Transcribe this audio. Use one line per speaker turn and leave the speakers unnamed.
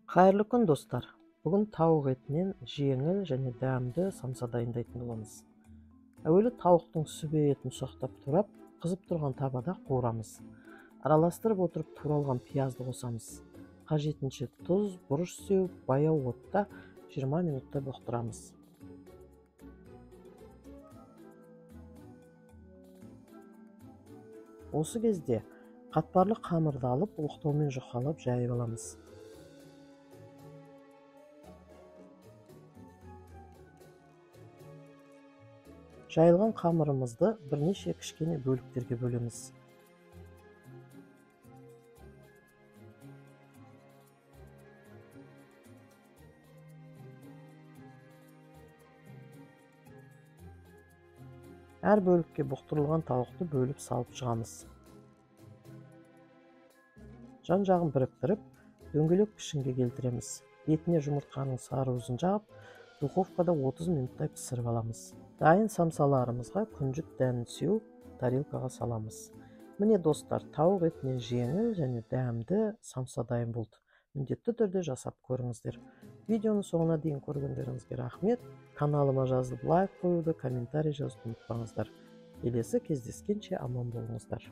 Қайырлы күн, достар! Бүгін тауық етінен жеңіл және дәмді самса дайындайтын боламыз. Әуелі тауықтың сүбе етін ұсақтап турап, қызып тұрған табада қуырамыз. Араластырып отырып туралған пиязды қосамыз. Қажетінше тұз, бұрыш сеуіп, баяу отта 20 минутта бұқтырамыз. Осы кезде қатпарлы қамырды алып, оқтаумен жұқалап жайып аламыз. Жайылған қамырымызды бірнеше кішкене бөліктерге бөлеміз. Әр бөлікке бұқтырылған тауықты бөліп салып шығамыз. Жан-жағын біріктіріп, дөңгелек пішінге келтіреміз. Бетіне жұмыртқаның сары уызын жағып, духовкада 30 минуттай пісіріп аламыз. Дайын самсаларымызға күнжіт дәнін сеуіп, тарелкаға саламыз. Міне, достар, тауық етінен жеңіл және дәмді самса дайын болды. Міндетті түрде жасап көріңіздер. Видеоны соңына дейін көргендеріңізге рахмет. Каналыма жазылып, лайк қоюды, комментарий жазуды ұмытпаңыздар. Келесі кездескенше аман болыңыздар.